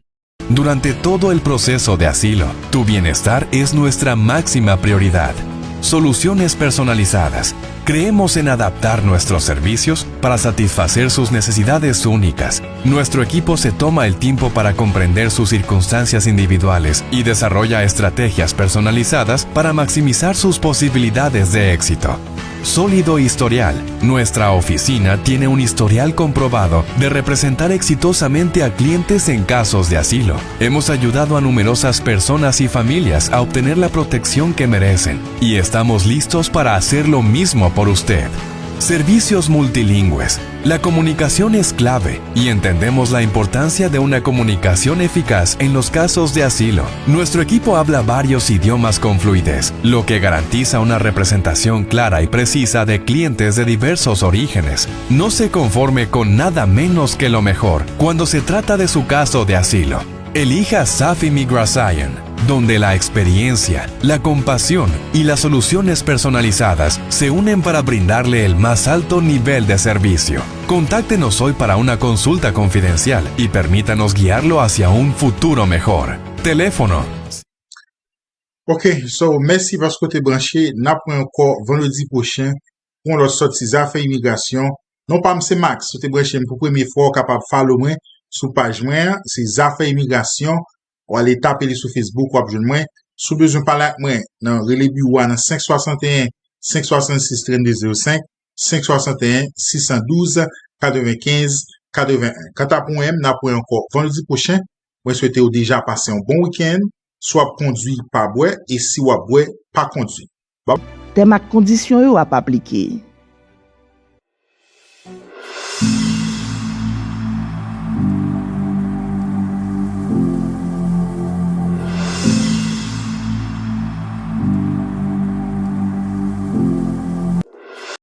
durante todo el proceso de asilo. Tu bienestar es nuestra máxima prioridad. Soluciones personalizadas. Creemos en adaptar nuestros servicios para satisfacer sus necesidades únicas. Nuestro equipo se toma el tiempo para comprender sus circunstancias individuales y desarrolla estrategias personalizadas para maximizar sus posibilidades de éxito. Sólido historial. Nuestra oficina tiene un historial comprobado de representar exitosamente a clientes en casos de asilo. Hemos ayudado a numerosas personas y familias a obtener la protección que merecen y estamos listos para hacer lo mismo por usted. Servicios multilingües. La comunicación es clave y entendemos la importancia de una comunicación eficaz en los casos de asilo. Nuestro equipo habla varios idiomas con fluidez, lo que garantiza una representación clara y precisa de clientes de diversos orígenes. No se conforme con nada menos que lo mejor cuando se trata de su caso de asilo. Elija Safi Migrasayan, donde la experiencia, la compasión y las soluciones personalizadas se unen para brindarle el más alto nivel de servicio. Contáctenos hoy para una consulta confidencial y permítanos guiarlo hacia un futuro mejor. Teléfono. Ok, so mèsi paske w te branche. N ap wè ankò vandredi pwochen pou yon lòt sòti zafè imigrasyon. Non pa m se Max, si w te branche m pou premye fwa, w kapab follow mwen sou paj mwen an, se Zafè Imigrasyon. W ale tape li sou Facebook, w ap jwenn mwen. Si w bezwen pale ak mwen, nan rele biwo a nan senk swasanteyen, senk swasansis, trannde zewo senk, senk swasanteyen, sis san douz, katrevenkenz, katrevenyen. Kanta pou mwen menm, n ap wè ankò vandredi pwochen. Mwen swete w deja pase yon bon wikenn. Si w ap kondwi, pa bwè, e si w ap bwè, pa kondwi. Tèm ak kondisyon yo ap aplike.